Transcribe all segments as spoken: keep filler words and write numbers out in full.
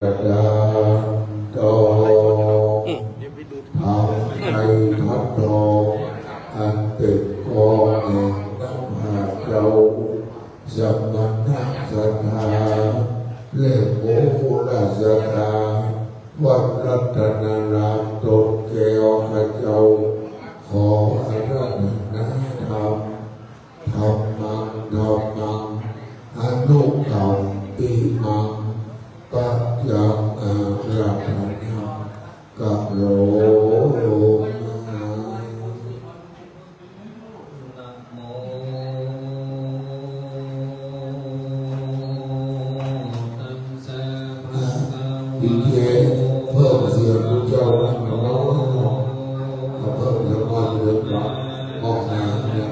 ประการต่อ ธรรมในพระธรรมอันเป๋นกอแห่งนำหาเจ้า สมณะศรัทธา และหมู่ราชา วัดรัตนารามตนแก้วข้าเจ้า ขออาราธนาธรรม ธัมมัง ธัมมัง อนุกัมปิมัง ปัจจังอาราธนา กะโรมา นะโม ตัสสะ ภะคะวะโต เพิ่มเสียงพระเจ้านะ เพิ่มเสียงมากเลยนะ มองหน้าเนี่ย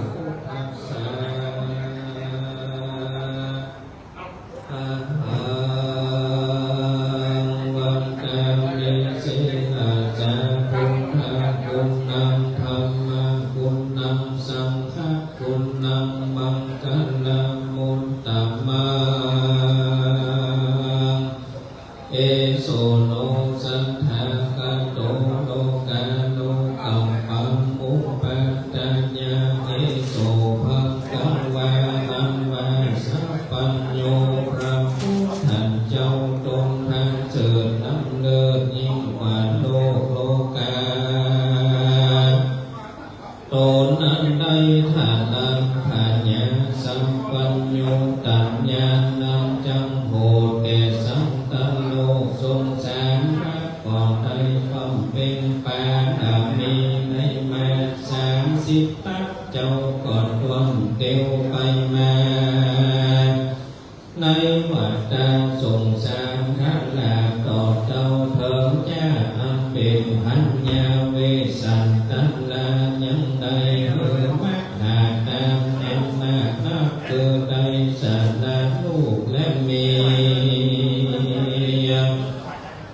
อะหัง วัดดามิ สีลัสสะ พุทธะกุณัง ธัมมะกุณัง สังฆะกุณัง มังคะลัง มุตตะมัง เอโส โน สัตถาคะโต โลกานุกัมปัง อุปาทายะ เอโส ภะคะวา อะหัง สัพพัญญู พระพุทธเจ้าตนประเสริฐล้ำเลิศยิ่งกว่าโลกโลกา ตนนั้นได้ทราบปัญญาสัมปัญญู ตัญญานั้นจักโผล่แก่สัตว์โลกสงสาร ก็ได้บำเพ็ญบารมีในมาสามสิบ เจ้าก็ต้องเตียวไปมา ในวัฏฏะสงสารทั้งหลาย ต่อเต้าเถิงชาติอันเป๋นพัญญาเวสสันดรา ยังได้หื้อมหาทานอันมากนัก คือได้สละลูกและเมีย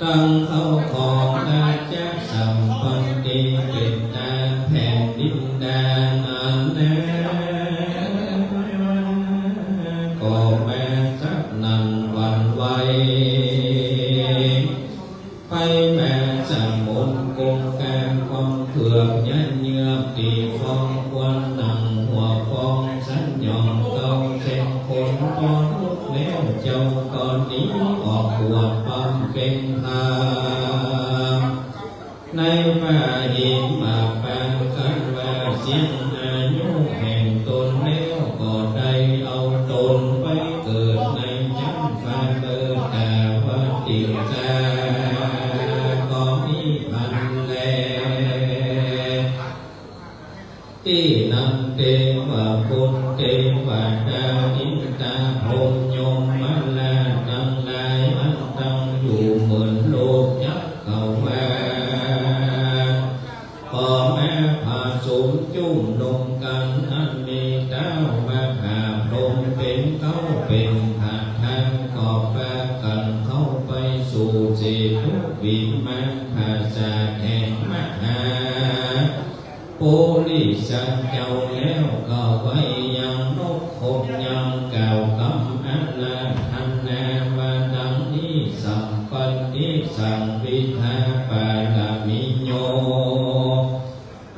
ตังข้าวของราชสมบัติ เป๋นทานแผ่นดินดานอันนั้น ก็มาสนั่นหวั่นไหว ไปมาสมุนกงกาง ความเผือกยันเยือก ตี้ฟองควรหนังหัวปอง สันยองเกาเช็งคน ปอลุกแล้วเจ้าก็หนีออกบวชบำเพ็ญธรรม ในป่าหิมพานต์ กันว่าสิ้นอายุแห่งตนแล้ว ก็ได้เอาตนไปเกิดในชั้นฟ้าเลิศ เทวติจา ก็มีพันแล ตี้นั้นเตวบุตรเตวดา อินทาพรหมยมราชตังหลาย อันตั้งอยู่หมื่นโลกจักรวาล ก็มาผะสุมจุมนุมกั๋น อันมีต้าวมหาพรหมเป๋นเก๊าเป๋นประธาน ก็ปากั๋นเข้าไปสู่เสตุวิมานปราสาทแห่งมหา ปุริสะเจ้าแล้ว ก็ไหว้ยังนกขบยังกล่าวกำอาราธนาว่าดังนี้ สัมปันติสังวิทาปารมีโย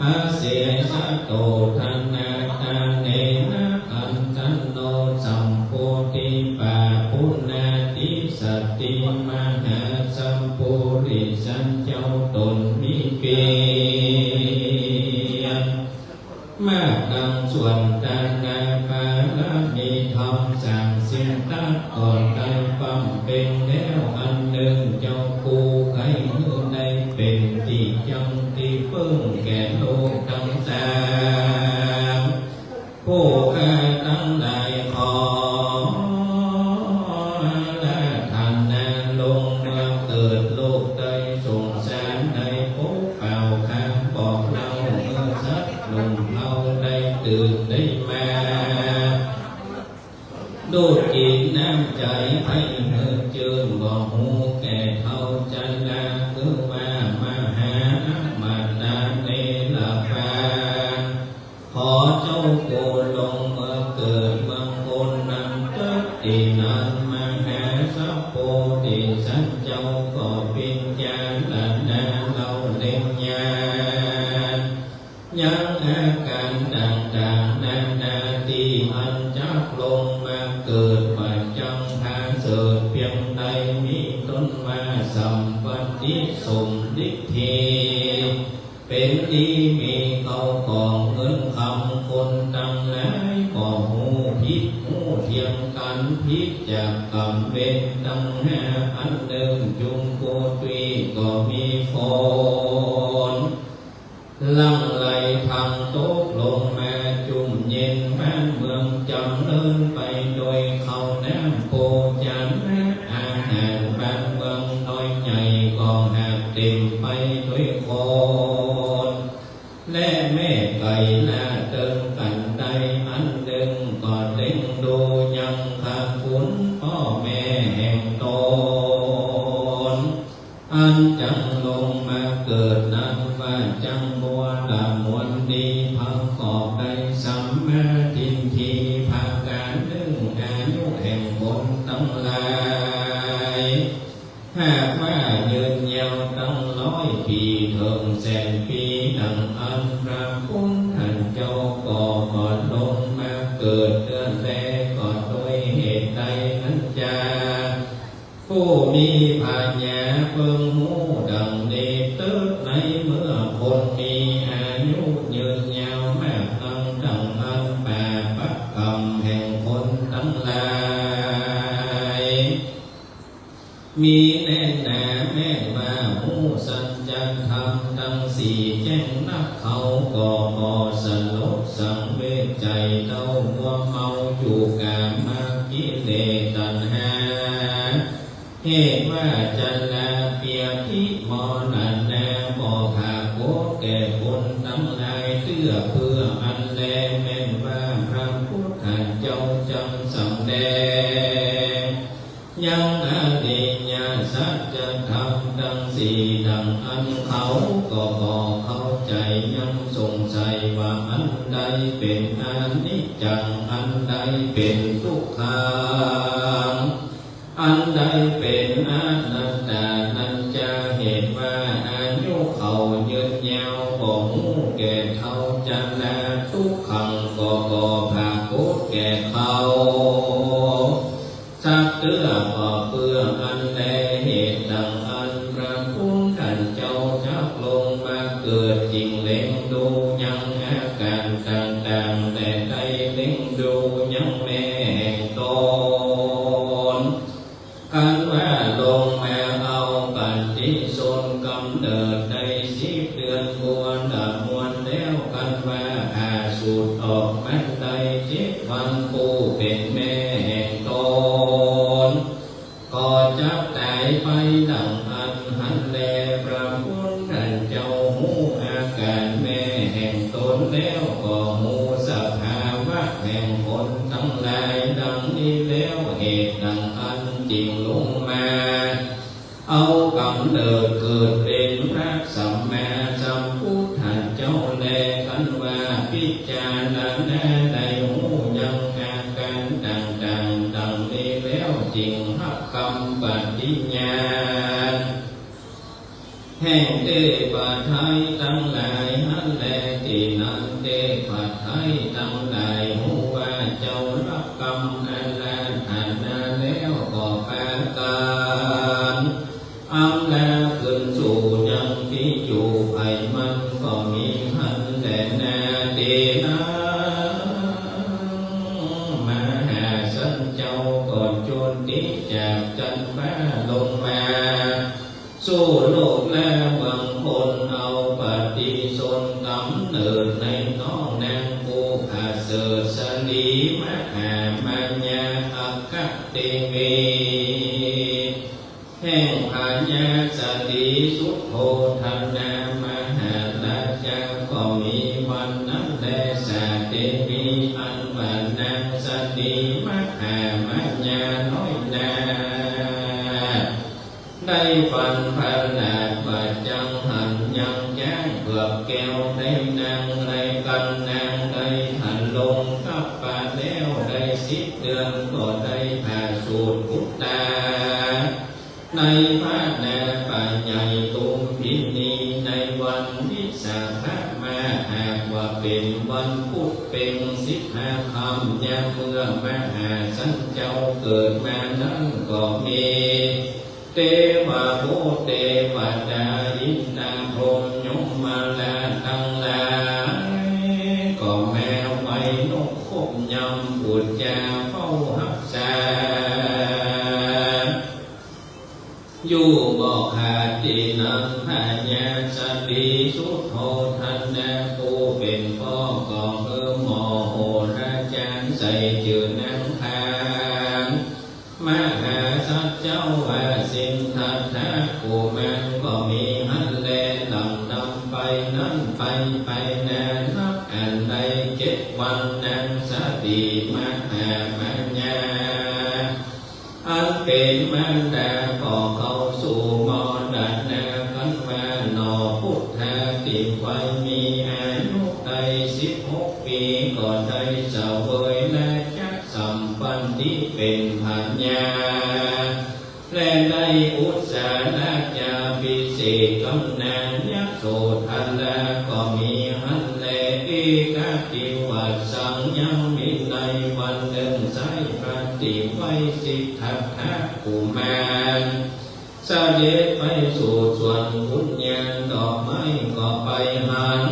อเสสะโต ทนาทาเนนะ ขันธันโน สัมโพธิปาปุณาติ สัตถิมหาสัพปุริสะเจ้าต๋นมีเปียร มากดังส่วนทานบารมีธรรมสร้างสิ้นตั๊ก ก็ได้บำเพ็ญแล้วอันนึ่ง เจ้าผู้ใค่หื้อได้เป๋นตี้จั้งตี้เปิ้งแก่โลกตังสาม ผู้ข้าตังหลายขออาราธนาลงเมืองเกิดโลกใดสงสาร ได้ปกเป่าคำบอกเล่า เมื่อสัตว์หนุ่มเฮาได้ตื่นได้มา ดูดกิ๋นน้ำใจ๋ไปหื้อจื้น บ่ฮู้แก่เฒ่าชรา คือว่ามหาอมตะเนรปาน ขอเจ้าผู้ลงเมืองเกิดเมืองคนนั้นเต๊อะ ตี้นั้นมหาสัพโพธิสัตว์ เจ้าก็ปิจารณาเล่าเล็งญาณ ยังอาก๋ารต่างๆ นานาตี้อันจักลงมาเกิด ว่าจั้งผาเสริฐเปียงใด มีต้นว่าสัมปัตติสมฤทธี เป๋นดีมีเข้าของเงินคำ คนตังหลายก็ฮู้ผิดฮู้เถียงกั๋น ผิดจากก๋รรมเวรตังห้า อันนึ่งจุมปูตี้ก็มีฝน หลั่งไหลพังตกลงมาจุ่มเย็น บ้านเมืองจ๋ำเริญไปโดยข้าวน้ำโภชนะอาหาร บ้านเมืองน้อยใหญ่ก็หากเต๋มไปโดยคน และแม่ไก่ละเติงกั๋นได้ อันนึ่งก็เล็งดูยังพระคุณป้อแม่แห่งตน อันจั้งลงมาเกิดนั้น ว่าจั้งบัวละมวลดี ประกอบได้สัมมาทิฏฐิประก๋ารนึ่ง อายุแห่งคนตังหลาย หากว่ายืนยาวตั้งร้อยปี๋ เถิงแสนปี๋ ดังอันพระพุทธเจ้าก็ลงมาเกิดเตื้อแล ก็โดยเหตุใดนั้นจา ผู้มีปัญญาเปิงฮู้ดังนี้เต๊อะ ในเมื่อคนมีอายุยืนยาวมากนัก ดังอันบาปกรรมแห่งคนตังหลาย มีแน่นหนาแม่นว่า ฮู้สัจธรรมตังสี่แจ้งนัก เขาก็บ่สลดสังเวชใจ๋ เต้ามัวเมาอยู่ก๋ามกิเลสตัณหา เหตุว่าชราพยาธิมรณะ บ่ผากโผนแก่คนตังหลายเตื้อ เปื้ออันแล แม่นว่าพระพุทธเจ้าจั้งสำแดง ยังอริยสัจธรรมตังสี่ ดังอันเขาก็บ่เข้าใจ๋ ยังสงสัยว่าอันใดเป๋นอนิจจัง อันใดเป๋นทุกขัง อันใดเป๋นอนัตตา นั้นจา เหตุว่าอายุเขายืนยาว บ่ฮู้แก่เฒ่า ชรา ทุกขัง ก็บ่ผากโผนแก่เขา สักเตื้อ ก็เปื้ออันแล เหตุดังอันพระพุทธเจ้าจักลงมาเกิด จึงเล็งดูยังอาก๋ารต่างๆ และได้เล็งดูยังแม่แห่งตน กันว่าลงมาเอาปฏิสนธิกำเนิดได้สิบเดือนบัวละมวลแล้ว กันว่าผ่าสูติออกมาได้เจ็ดวัน ผู้เป๋นแม่แห่งตน ก็จักต๋ายไปดังอันหันแล พระพุทธเจ้าฮู้อาก๋ารแม่แห่งตนแล้ว ก็ฮู้สภาวะแห่งคนตังหลายดังนี้แล้ว เหตุดังอันจึงลงมาเอากำเนิดเกิดเป๋นพระสัมมาสัมพุทธเจ้าแล กันว่าพิจารณาได้ฮู้ยังอาก๋ารต่างๆ ดังนี้แล้ว จึงฮับกำปฏิญาณ แห่งเทพไตรตังหลายหันแล ตี้นั้นเทพไตรตังหลายฮู้ว่าเจ้าฮับกำอาราธนาแล้ว ก็ปากั๋นอำลาขึ้นสู่ยังตี้อยู่ใผมันก็มีหันแลนา ตี้นั้นมหาสันเจ้าก็จุติจากจั๊นฟ้าลงมา สู่โลกและเมืองคน เอาปฏิสนธิกำเนิดในน้องนางผู้ประเสริฐสรีมหามาญาอัคคเทวี แห่งพญาสรีสุโธธนามหาราชา ก็มีวันนั้นแล สาเตมีอันว่านางสรีมหามาญาน้อยนา ได้ฝันประหลาดว่าจั้งหันยังจ๊างเผือกแก้วได้นั่งไร้กั๋น นางได้หันลงทับปะแล้วได้สิบเดือน ก็ได้ผ่าสูติปุตตา ในพระนาป่าใหญ่ลุมพินี ในวันวิสาขะมา หากว่าเป๋นวันพุธเพ็งสิบห้าค่ำ ยามเมื่อมหาสันเจ้าเกิดมานั้นก็มี เตวะ พวกเตวดา อินทาพรหมยมราชตังหลาย ก็มาไหว้นบคบยำ ปู๋จาเฝ้าฮักษา อยู่บ่ขาดตี้นั้น พญาสตรีสุโธทนะ ผู้เป๋นป้อก็หื้อหมอโหราจารย์ใส่จื้อนางขาน มหาสัตว์เจ้าว่า สิทธัตถะกุมารก็มีหั้นแล หลังดำไปนั้นไป ไปนานนับอั้นได้เจ็ดวัน นางสตรีมหามายา อันเป๋นมารดาก็เข้าสู่มรณะ กันว่า หนอ พุทธา ตี้ไหว้มีอายุได้สิบหกปี๋ ก็ได้เสวยราชสัมปันติเป๋นพญา และได้อุสสาราชาภิเษกกำนาง ยโสธรา ก็มีหั้นแล เอกัตติวัสสัง ยังมีในวันนึ่ง ใช้พระตี้ไหว้สิทธัตถะกุมาร เสด็จไปสู่สวนอุทยานดอกไม้ ก็ไปหัน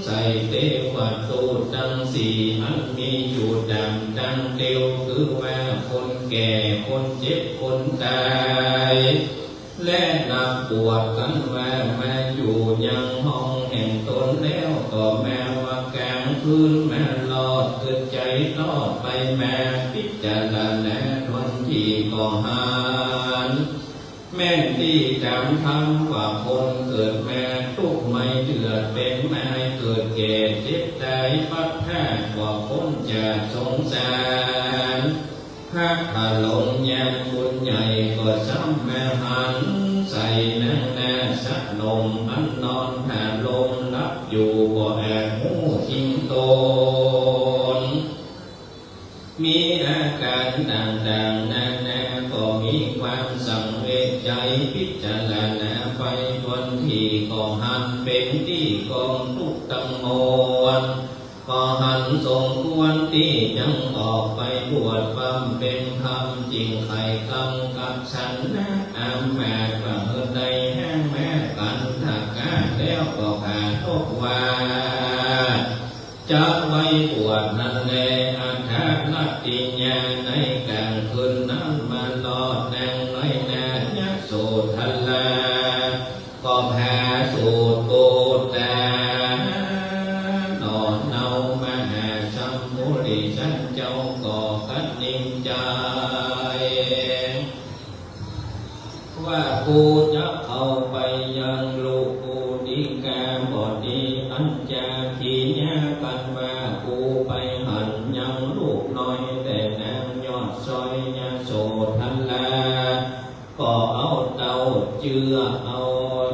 ใส่เตวทูตตังสี่ อันมีอยู่ต๋ามตางเตียว คือว่าคนแก่ คนเจ็บ คนต๋าย และนักบวช กันว่ามาอยู่ยังห้องแห่งตนแล้ว ก็มาว่ากลางคืน มารอด กึ๊ดใจ๋ตอดไปมา พิจารณาถ้วนตี้ก็หัน แม่นตี้ต๋ามธรรมว่าคนเกิดมาตุ๊กข์ไม่เจือด เป๋นมาเกิดแก่เจ็บต๋าย พลัดพรากว่าป๊นจากสงสาร พระพรหมยานบุญใหญ่ก็ซ้ำมาหันใส่นางนาคสนม อันนอนผะลมหลับอยู่ บ่อาจฮู้จริงต๋น มีอาก๋านต่างๆ นานา ก็มีความสังเวชใจ๋ พิจารณาไปถ้วนตี้ก็หันเป๋นตี้กองตุ๊กข์ตังมวล ก็หันสมควรตี้จักออกไปบวชบำเพ็ญธรรม จึงใค่กำกับฉันนะอามาตย์ว่าหื้อได้แห้งมา กันทกะแล้วก็ปรารภว่า จักไหว้บวชหั้นแล อัฏฐรัตติยา ในกลางคืนนั้นมารอดนางน้อยนาคยโสธรา ก็ผาสูตรโกตา หนอเนา มหาสัมปุริสันเจ้าก็กะนิ่งใจ๋ ว่ากูจักเข้าไปยังลูกกุฏิกาบดี อันจาคียากันว่า กูไปหันยังลูกน้อยแต๊นางยอดซอยยโสธรา ก็เอาเต้าเจื้อก เอา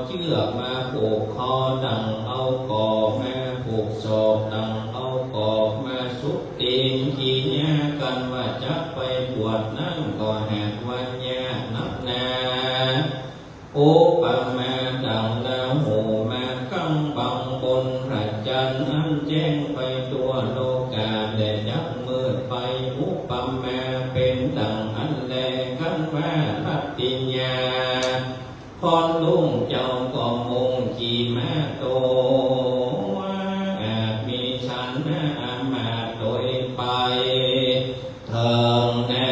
เจื้อกมาผูกคอ ดั่งเอากอบมาผูกศอก ดั่งเอากอบมาสุด ตีน คียากันว่าจักไปบวชนั้นก็หากว่ายากนักหนา อุปมาดั่งลาหูมากั๋งบังบนพระจันทร์อันแจ้งไปทั่วโลกา และจักมืดไป อุปมาเป๋นดั่งอั้นแล กันว่ารัตติยา คนลูกเจ้าก็มุ่งขี่ม้าโต อาจมีฉันนะอามาตย์โตยไปเถิงนา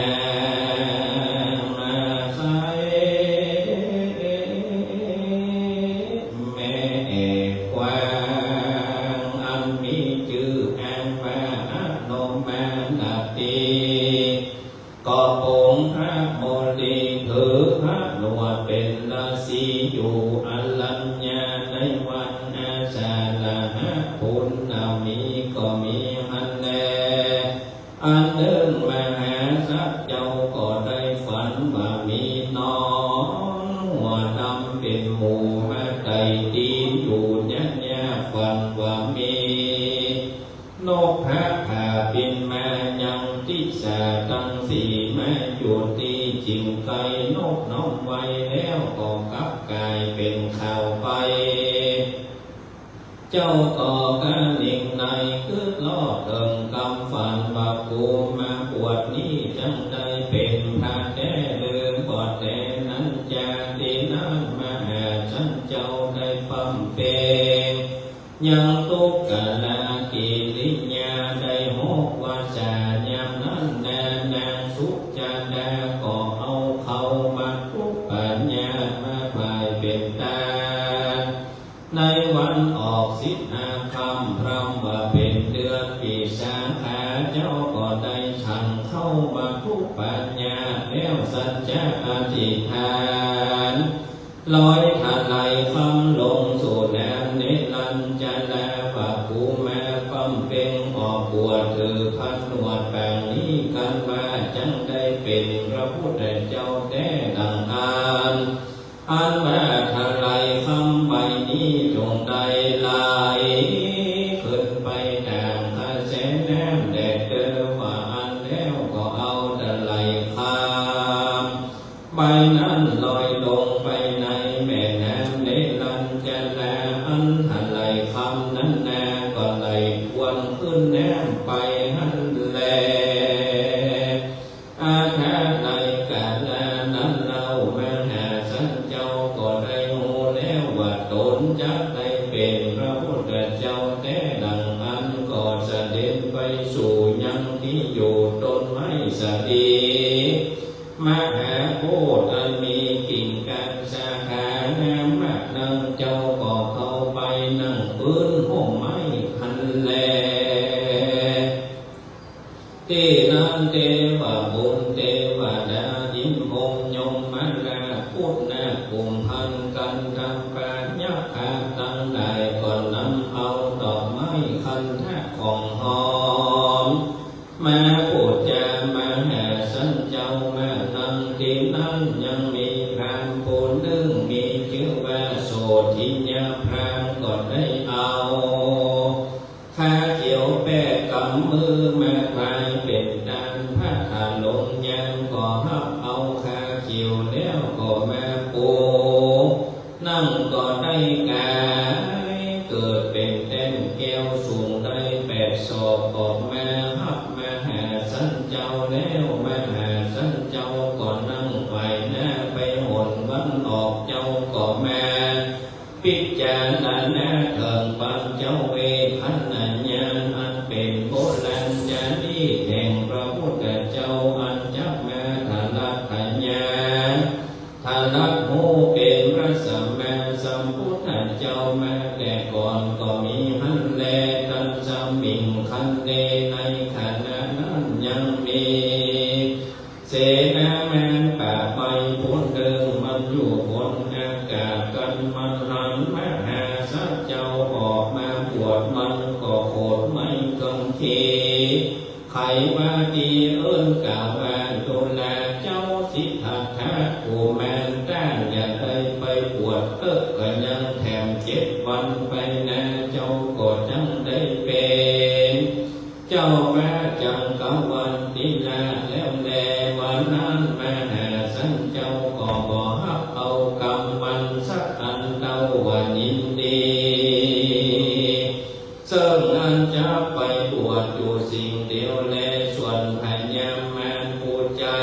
งมาไซ แม่เอกกวางอันมีจื้ออ้างว่าอโนมาลาตี ก็ปงพระโมลี ถือพระหนวดเป๋นฤๅษีอยู่อรัญญา ในวันอาสาฬหะปุณณมีก็มีหั้นแล อันนึ่งมหาสัตว์เจ้าก็ได้ฝันว่ามีหนอนหัวดำเป๋นหมูมาไต่ตี๋นอยู่ ยะยะฝันว่ามี นกผะผ่าบินมายังติสาตังสี่ มาอยู่ตี้จิ่งไก นกน้อมไหว้แล้ว กลับก๋ายเป๋นข่าวไป เจ้าก็กระหนิ่งในกึ๊ดลอดเถิงกำฝันว่า กูมาบวชนี้จั้งได้เป๋นพระแต๊หรือบ่แต๊นั้นจา ตี้นั้นมหาสันเจ้าได้บำเพ็งยังทุกขลากิริยาได้หกวรรษา ยามนั้นแลนางสุชาดาก็เอาเข้ามัคคุปปาญาสมาไหว้เป๋นตาน ในวันออกสิบห้าค่ำ พร้ำว่าเป๋นเดือนวิสาขา เจ้าก็ได้ฉันเข้ามัคคุปปาญาสแล้วสัจจะอธิษฐาน ลอยถลายคำลงสู่น้ำเนรัญชราว่า กูมาบำเพ็งออกบวชถือผนวชปางนี้ กันว่าจั้งได้เป๋นพระพุทธเจ้าแต๊ดังอั้น อันว่าถลายคำใบนี้จงได้ไหลขึ้นไปต๋ามกระแสน้ำแลเต๊อะ ว่าอั้นแล้วก็เอาถลายคำใบนั้นลอยลงไปในแม่น้ำเนรัญชรา อันถลายคำนั้นนาก็ไหลทวนขึ้นน้ำไปหั้นแล อาถรรพ์ในกาละนั้นเล่ามหาสันเจ้าก็ได้ฮู้แล้วว่าต๋นจักได้เป๋นพระพุทธเจ้าแต๊ดังอั้น ก็เสด็จไปสู่ยังตี้อยู่ต้นไม้สาลีมหาโพธิ์อันมีกิ่งก้านสาขางามมากนั้น เจ้าก็เข้าไปนั่งปื๊นฮ่มไม้หั้นแล ตี้นั้นเตวบุตรเตวดาอินทร์พรหมยมราชพุทธนาคกุมภัณฑ์กันธปายักขาตังหลายก็นำเอาดอกไม้คันธะของหอมมาปู๋จามหาสันเจ้ามานั้น ตี้นั้นยังมีพราหมณ์ผู้นึ่งมีจื้อว่าโสธิยพราหมณ์ก็ได้เอา ขาเขียวแปดก๋ำมือมาไหว้เป๋นตาน พระอารมณ์ยังก็ฮับเอาขาเขียวแล้วก็มาปู๋นั่งก็ได้ก๋ายเกิดเป๋นแต้นแก้วสูงได้แปดศอก ออกมาฮับมหาสันเจ้าแล้ว มหาสันเจ้าก็นั่งไหว้หน้าไปหนวันออก เจ้าก็มา พิจารณาเถิงปัญจเวคขณญาณอันเป๋นโบราณจารีตแห่งพระพุทธเจ้าอันจักมาทรัสพญาทรัสฮู้เป๋นพระสัมมาสัมพุทธเจ้ามาแต่ก่อนก็มีหั้นแล ตัสมิงคันเทในขณะนั้นยังมี เสนามารป่าไม้ผู้นึ่งมันอยู่บนอากาศกัน มันหันมหาสันเจ้าออกมาบวช มันก็โขดไม้กังขีไขว่าตี้เอิ้นกล่าวว่า ดูราเจ้าสิทธัตถะกุมาร ต้านจะได้ไปบวชเต๊อะ ก็ยังแถมเจ็ดวันไปนา เจ้าก็จั้งได้เป๋น เจ้าฟ้าจักรวรรดิราชแล้วแล วันนั้นมหาสันเจ้าก็บ่ฮับเอากำมันสักอันเต้า ว่ายินดี ซึ่งอันจะไปบวชอยู่สิ่งเดียวแล ส่วนพญามารผู้ใจ๋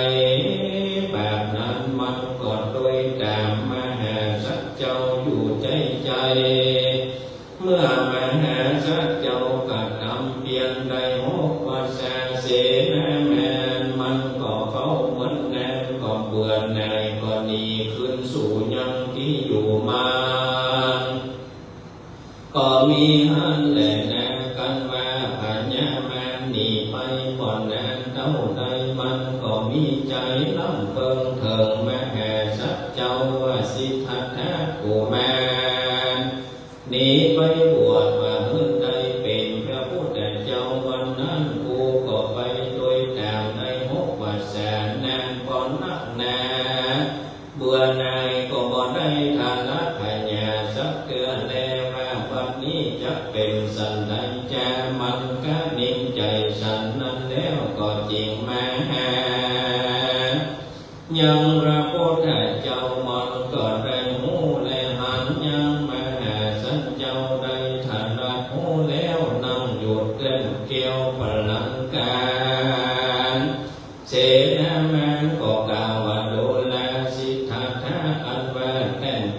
บาปนั้นมันก็ตวยต๋ามมหาสันเจ้าอยู่ใจ๋ใจ๋ เมื่อมหาสันเจ้ากระทำเปียงได้หกวรรษา เสนามารมันก็เฝ้าเหมือนนั้น ก็เบื่อหน่ายก็หนีคืนสู่ยังตี้อยู่มัน ก็มีหั้นแลนา กันว่าพญามารหนีไปบ่นานเต้าใด มันก็มีใจ๋ร่ำเปิงเถิงมหาสันเจ้าว่า สิทธัตถะกุมาร หนีไปบวชว่าหื้อได้เป๋นพระพุทธเจ้า วันนั้นกูก็ไปตวยต๋ามได้หกวรรษา นานปอนักหนา เบื่อหน่ายก็บ่ได้ทรัสพญาสักเตื้อแล ว่าบัดนี้จักเป๋นสันใดจา มันก็นิ่งใจ๋สันนั้นแล้วก็จึงมาหา ยังพระพุทธเจ้า มันก็ได้ฮู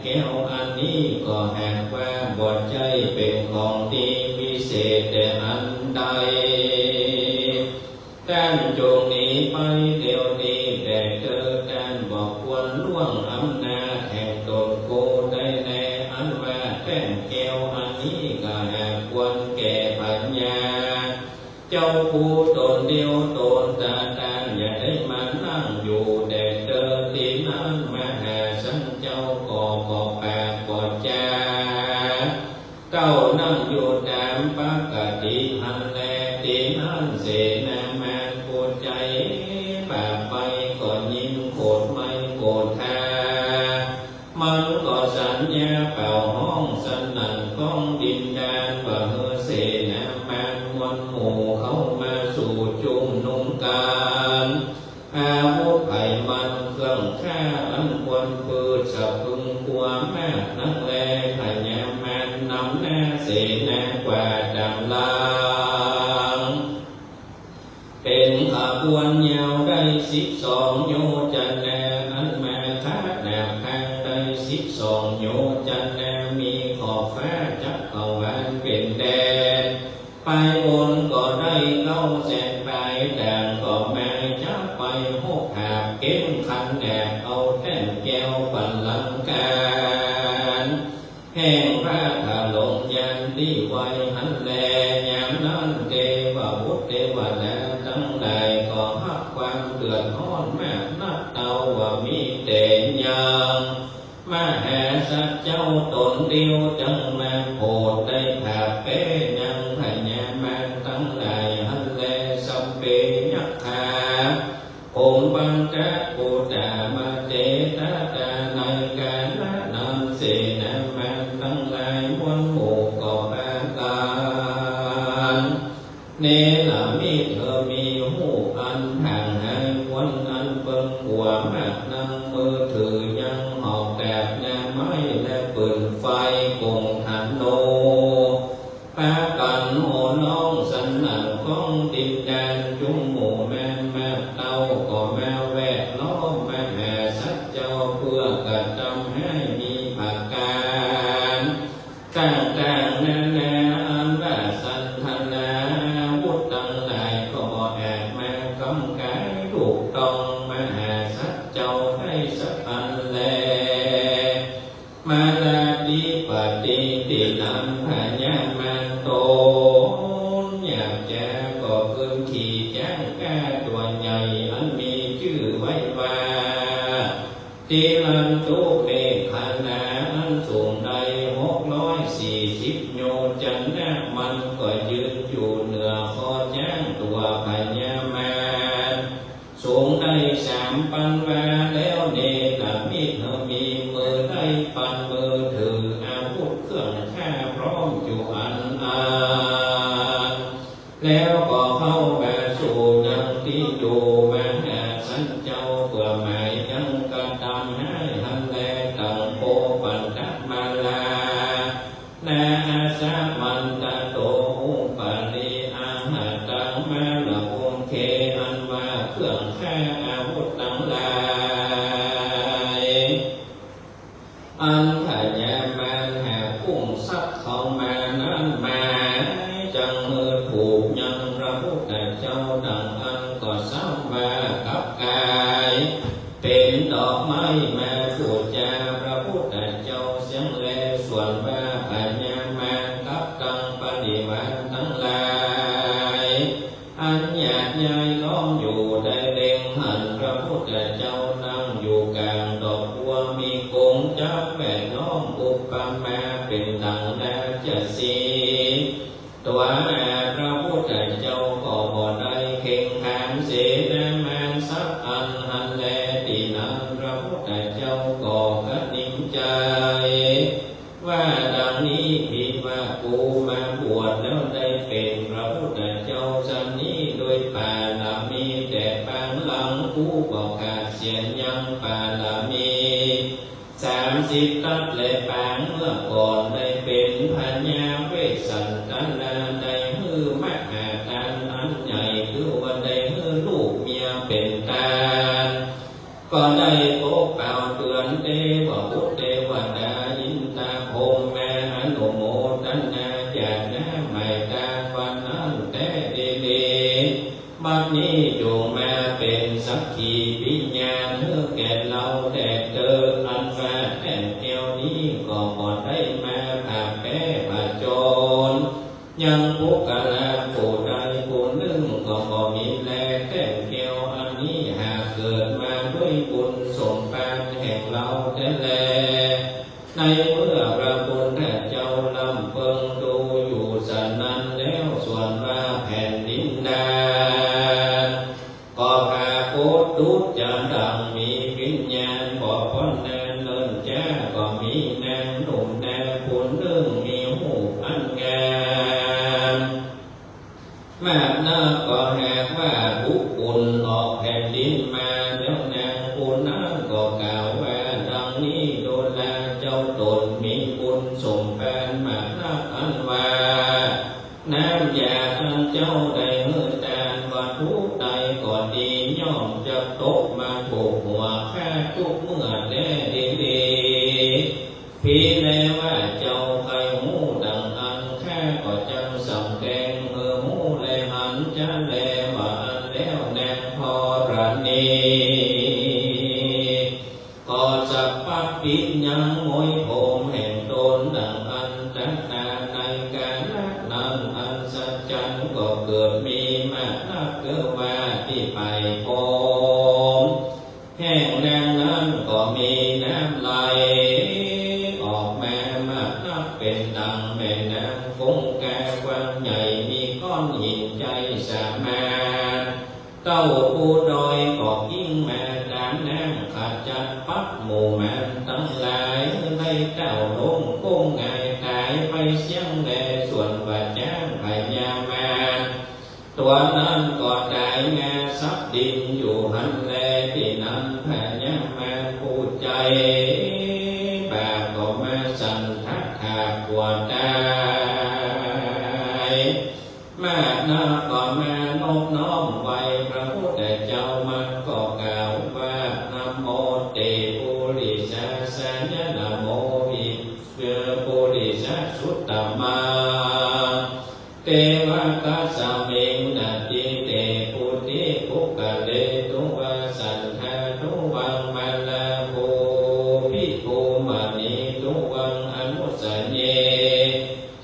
แก้วอันนี้ก็หากว่าบ่ใจ้เป๋นของตี้วิเศษแต่อันใด ต้านจงหนีไปเดี๋ยวนี้แต๊เต๊อะ ต้านบ่ควรล่วงอำนาจแห่งต๋นกูได้แล อันว่าแป้นแก้วอันนี้ก็หากควรแก่พญา เจ้ากูต๋นเดียวต๋นต๋า ต้านอย่าได้มานั่งอยู่แต๊เต๊อะ ตี้นั้นมหาสันเจ้าก็บ่ปากบ่จ๋า เต้านั่งอยู่ต๋ามปกติหั้นแล ตี้นั้นเสนามารผู้ใจ๋บาปไปก็ยิงโขดไม้โขดตา มันก็สัญญาเป่าฮ้องสนั่นก้องดินแดนว่า เฮอเสนามารมวลหมู่เข้ามาสู่จุมนุมกั๋น อาวุธไผมันเครื่องฆ่าอันควรปืดสะพึงกั๋วมากนักแล พญามารนำหน้าเสนากว่าต๋ามหลัง เป๋นขบวนยาวได้สิบสองโยชนา อันมาทาดหน้าผาได้สิบสองโยชนา มีขอบฟ้าจักรวาลเป๋นแดน ปายบนก็ได้เก้าแสนปาย ต่างก็มาจับไปหกหาบเก๋งขันแหนบเอาแท่นแก้วบัลลังก์ก๋าน แห่งพระบรมยานตี้ไวหั้นแล ยามนั้นเตวบุตรเตวดาตังหลายก็ฮับความเดือดฮ้อนมากนัก เต้าว่ามีแต่ยังมหาสัตว์เจ้าต๋นเดียวจักมาโผดได้ผาบแป๊ยังพญามารตังหลายหั้นแล สัพเพยักขา โขงบันทะปูตามาเตตะตา ในกาละนั้นเสนามารตังหลายมวลหมู่ก็ปากั๋น เนรมิตเฮอมีฮูปอันผางหาย มวลอันเปิงกั๋วมากนัก มือถือยังหอกดาบงาไม้และปืนไฟก๋งธนู ปากั๋นโห่ร้องสนั่นก้องดินแดน จุมหมู่มารมากเต้าก็มาแวดล้อมมหาสัตว์เจ้า เปื้อกระตำหื้อมีผะก๋านต่างๆ นานา อันว่าสันทนาอาวุธตังหลายก็บ่อาจมาก๋ำก๋ายถูกต้องมหาสัตว์เจ้าได้สักอันแล มาลาธิปติตี้นั้นพญามารต๋นหยาบจ๊าก็ขึ้นขี่จ๊างก้าตั๋วใหญ่ อันมีจื้อไว้ว่า ทิลันตุเมขลา อันสูงได้หกร้อยสี่สิบโยชนะ มันก็ยืนอยู่เหนือคอจ๊างตั๋วพญามาร สูงได้สามปันวา แล้วเนรมิตเฮอมีมือได้ปันมือถืออาวุธเครื่องฆ่าพร้อมอยู่อันอัน แล้วก็เข้ามาสู่ยังตี้อยู่มหาสันเจ้า เปื้อหมายยังกระตำหื้อหั้นแล ตังโปปันทะมาลา นาอาสะมันตะโต อุปะริอาหะตัง มาละวงเค อันว่าเครื่องฆ่าอาวุธตังหลาย อันพญามารหากุ้งสักเขามานั้นมา จังมือถูกยังพระพุทธเจ้าดังอั้นก็ซ้ำว่ากับก๋าย เป๋นดอกไม้มาปู๋จาพระพุทธเจ้าเสี้ยงแล ส่วนว่าพญามารกับตังบริวารตังหลาย อันหยาดย้ายล้อมอยู่ได้เล็งหันพระพุทธเจ้านั่งอยู่ก๋างดอกบัว มีก๋งจั๊กแวดล้อม อุปมาเป๋นดั่งราชสีห์ ตั๋วหาพระพุทธเจ้าก็บ่ได้เข่งขันเสนามารสักอันหั้นแล ตี้นั้นพระพุทธเจ้าก็กระหนิ่งใจ๋ ว่าดังนี้ ตี้ว่ากูมาบวชแล้วได้เป๋นพระพุทธเจ้าสันนี้ โดยบารมีแต่ปางหลัง กูบ่ขาดเสี้ยนยังบารมี สามสิบทัศน์แล ปางเมื่อก่อนได้เป๋นพญาเวสสันตะนา ได้หื้อมหาทานอันใหญ่ คือว่าได้หื้อลูกเมียเป๋นตาน ก็ได้ปกเป่าเตื๋อนเตวบุตรเตวดา บัดนี้จงมาเป๋นสักขีพยานหื้อแก่เฮาแต๊เต๊อะ อันว่าแท่นแก้วนี้ก็บ่ได้มาผาแป๊ผจญยังปุคคละผู้ใดผู้นึ่งก็บ่มีแล แท่นแก้วอันนี้หากเกิดมาด้วยบุญสมภารแห่งเฮาแต๊แล ในเมื่อพระพุทธเจ้าลำเปิงดูอยู่สะนั้นแล้ว ส่วนว่าแผ่นดินดาก็ปรากฏดุจจะดังมีวิญญาณ บ่ป๊นนานเนิ่นจ๊าก็มีนางหนุ่มนางผู้นึ่งมีฮูปอันงาม มากนักก็หากว่าบุคคลออกแผ่นดินมา แล้วนางผู้นั้นก็กล่าวว่าดังนี้ ดูราเจ้าตนมีบุญสมภารมากนัก อันว่าน้ำยาอันเจ้าได้หื้อตาน วัตถุใดก็ดี ย่อมจะตกมาถูกหัวข้าทุกเมื่อแล ดีหลี ภิแลว่าเจ้าใค่ฮู้ดังอั้น ข้าก็จักสำแดงหื้อฮู้และหันจะแล ว่าอั้นแล้วนางธรณีก็สะบัดปิ๊ดยังม้วยผมแห่งตนดังอั้น ตั๊งแต่ในกาละนั้น อัศจรรย์ก็เกิดมีมากนัก คือว่าตี้ไปผม แห่งนางนั้นก็มีน้ำไหลออกมามากนัก เป๋นดังแม่น้ำคงคากว้างใหญ่ มีก้อนหินใหญ่สามารถเต้าภูดอยก็กิ้งมาต๋ามน้ำ ขจัดปัดหมู่มารตังหลาย ได้เต้าลงก้มหงายต๋ายไปเสี้ยงแล ส่วนว่าจ๊างพญามาร ตั๋วนั้นก็ต๋ายงาสับดินอยู่หั้นแล ตี้นั้นพญามารผู้ใจ๋บาปก็มาสั่นทะถากกั๋วต๋าย มากนักก็มานบน้อมไหว้พระพุทธเจ้า มันก็กล่าวว่า นะโมเตปุริสสาสะยะ นะโมวิ เปปุริสสุตตะมัง เตวะกัสสะมิง นะทิเตปุติปุคคะเล ตุวังสันทา ตุวังมาลา ภูปิภูมะนี ตุวังอนุสสะเย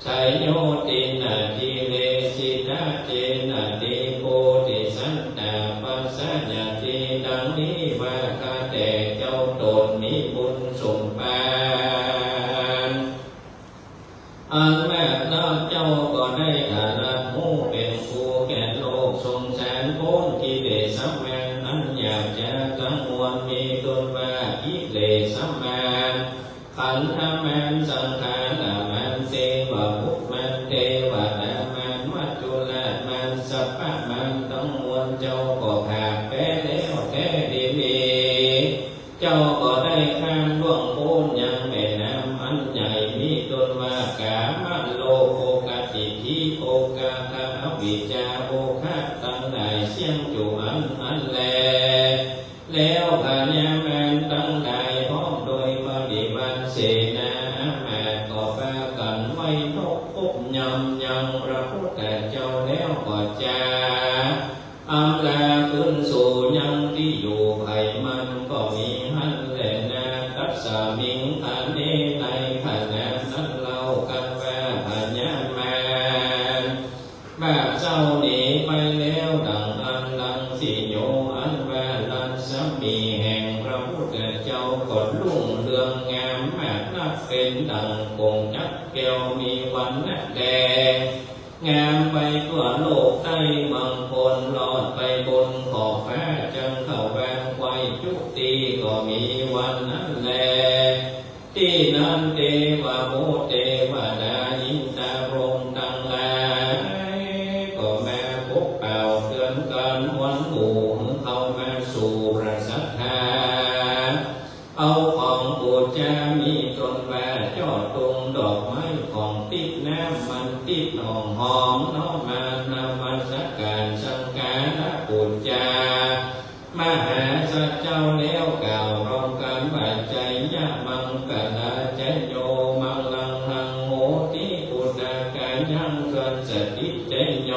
ชะโย ติณ นะทิเรสิทะ เจ นะ ติ ปุติสันตะ ปัสสะยะติ ดังนี้ว่า ข้าแต่เจ้าตนมีบุญสมภาร อันมากนัก เจ้าก็ได้ตรัสฮู้เป๋นครูแก่โลก ทรงสานป๊นกิเลสมารอันหยาบจ๊าตังมวล มีต้นว่ากิเลสมาร ขันธมาร สังขารมาร เตวะบุตรมาร เตวะดามาร มัจจุรามาร สัพพะมารตังมวล เจ้าก็ผากแป๊แล้วแต๊ดีหลี เจ้าก็ได้ข้ามล่วงป๊นยังแม่น้ำอันใหญ่ มีต้นว่ากามะ โลภะ โอคะ ทิฏฐิ โอคะคะ อวิชชา โอคะตังหลาย เสี้ยงอยู่อันนั้นแล แล้วพญามารตังหลาย พร้อมโดยบริวารเสนาอามาตย์ ก็ปากั๋นไหว้นบกบย่ำยังพระพุทธเจ้า แล้วก็จะ อำลาคืนสู่ยังตี้อยู่ใผมันก็มีหั้นแลนา ตัสสะมิง ขะเณ ในขณะนั้นเล่า ครั้นว่าพญามาร บาปเศร้าหนีไปแล้วดังอั้น รังสิโย อันว่ารัศมีแห่งพระพุทธเจ้าก็รุ่งเรืองงามมากนัก เป๋นดังกงจักรแก้วมีวรรณะแดง งามไปทั่วโลกใต้เมืองพล ลอดไปบนขอบฟ้า จักรวาลไขว้จุติก็มีวันนั้นแล ตี้นั้นเตวะบุตรเตวดาอินทร์พรหมตังหลาย ก็มาปกเป่าเตือนกั๋นหวนหมู่หื้อเข้ามาสู่พระศาสดา เอาของปู๋จามีต้นว่าจ้อตุงดอกไม้ของติ๊บน้ำมันติ๊บหอมหอม น้อมมานมัสก๋านสักก๋าระปู๋จามหาสัจเจ้าแล้วกล่าวพร้อมกั๋นว่า จะยะมังคะลาจะโย มังคะลังโหติ ปุณณะกายัง สันติจะโย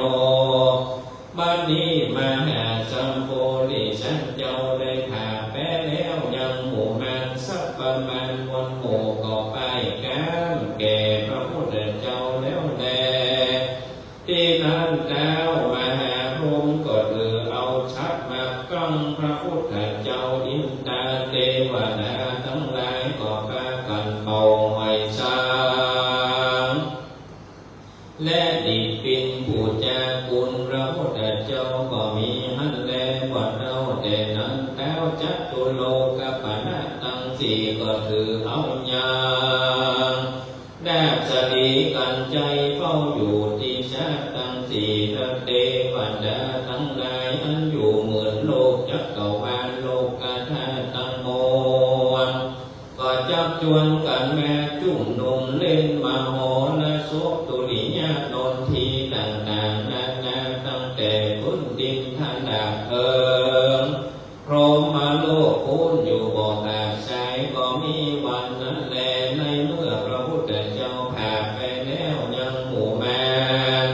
บัดนี้มา สันเจ้าได้ผ่าแป๊แล้วยังหมู่มารสักประมาณมวลหมู่ก็ป้ายก๊านแก่พระพุทธเจ้าแล้วแล ตี้นั้นเต๊ามหาพรหมก็ถือเอาฉัตรมากั้งพระพุทธเจ้า อินตาเตวดาตังหลายก็ปากั๋นเป่าหอยซาง และดีดปินปู๋จากุณพระพุทธเจ้าก็มีหั้นแล บ่าเต้าแต่นั้นเต๊า จัตุโลกปาละตังสี่ก็ถือเอายาง นาคสตรีกั๋นใจ๋เฝ้าอยู่ตี้ฉัตรตังสี่ และเตวดาตังหลายอันอยู่หมื่นโลกจักรวาลโลกธาตุตังมวล ก็จักจวนกั๋นมาจุมนุมเล่นมโหรสพดุริยานนท์ตี้ต่างๆ นานา ตั้งแต่พื้นดินทะละเถิง พรหมโลกปู๊นอยู่บ่ขาดสาย ก็มีวันนั้นแล ในเมื่อพระพุทธเจ้าผ่าไปแล้วยังหมู่มาร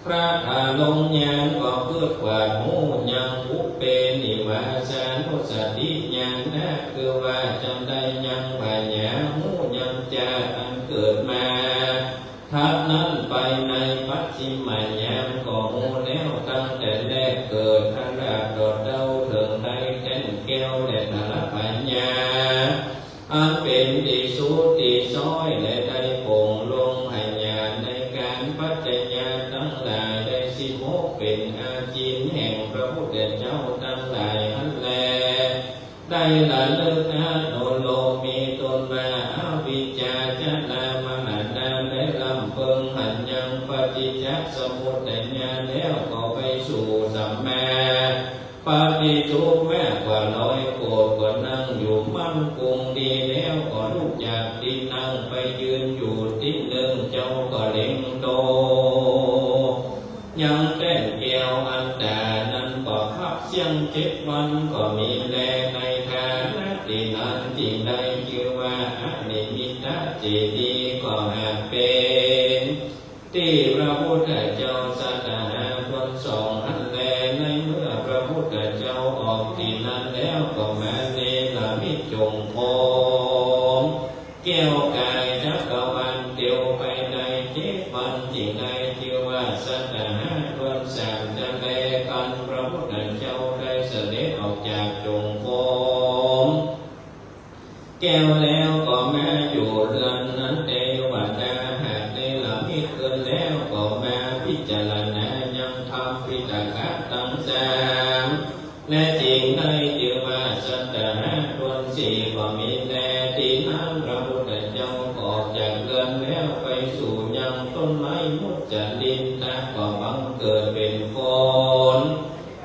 พระอลงญาณก็กึ๊ดกวาดฮู้ยัง ปุพเพนิวาสานุสติญาณนะ คือว่าจำได้ยังผญาฮู้ยังจาติอันเกิดมา ถัดนั้นไปในปัจฉิมญาณก็ฮู้แล้ว ตั้งแต่แรกเกิด ตลอดเต้าเถิงได้แก่นแก้วและตรปัญญา อันเป๋นตี้สุดตี้ซ้อย และได้ปลงลงผญาในก๋านปัจจญาตังหลายได้สิบหก เป๋นอาจินแห่งพระพุทธเจ้าตังหลายหั้นแล ได้ระลึกอนุโลมมีต้นว่า อวิชชา ชรามรณะ ได้ลำเปิงหันยังปฏิจจสมุปบาทแล้ว ก็ไปสู่สัมมา ปฏิจจุปบาท มากกว่าร้อยโกฏ ก็นั่งอยู่มั่นคงดีแล้ว ก็ลุกจากตี้นั่งไปยืนอยู่ตี้นึ่ง เจ้าก็เล็งดูยังแป้นแก้วอันต๋านั้น ก็พักเสี้ยงเจ็ดวันก็มีแล ในฐานะตี้นั้นจึงได้จื้อว่าอนิมิตตเจดีย์ ก็หากเป๋น ตี้พระพุทธเจ้าสัตหาชนสองหั้นแล ในเมื่อพระพุทธเจ้าออกตี้นั้นแล้ว ก็มาเนรมิตจงกรม แก้วก๋ายจักรวาลเตียวไปได้เจ็ดวัน จึงได้จื้อว่าสัตหาชนสาม จะแลกั๋นพระพุทธเจ้าได้เสด็จออกจากจงกรม แก้วแล้วก็มาอยู่เฮือนนั้น เตวดาหากเนรมิตขึ้นแล้ว ก็มาพิจารณายังธรรมปิฎกะตังสาม และจึงได้จื้อว่าสัตหาชนสี่ ก็มีแล ตี้นั้นพระพุทธเจ้าก็ออกจากเฮือนแล้ว ไปสู่ยังต้นไม้มุจลินทะ ก็บังเกิดเป๋นคน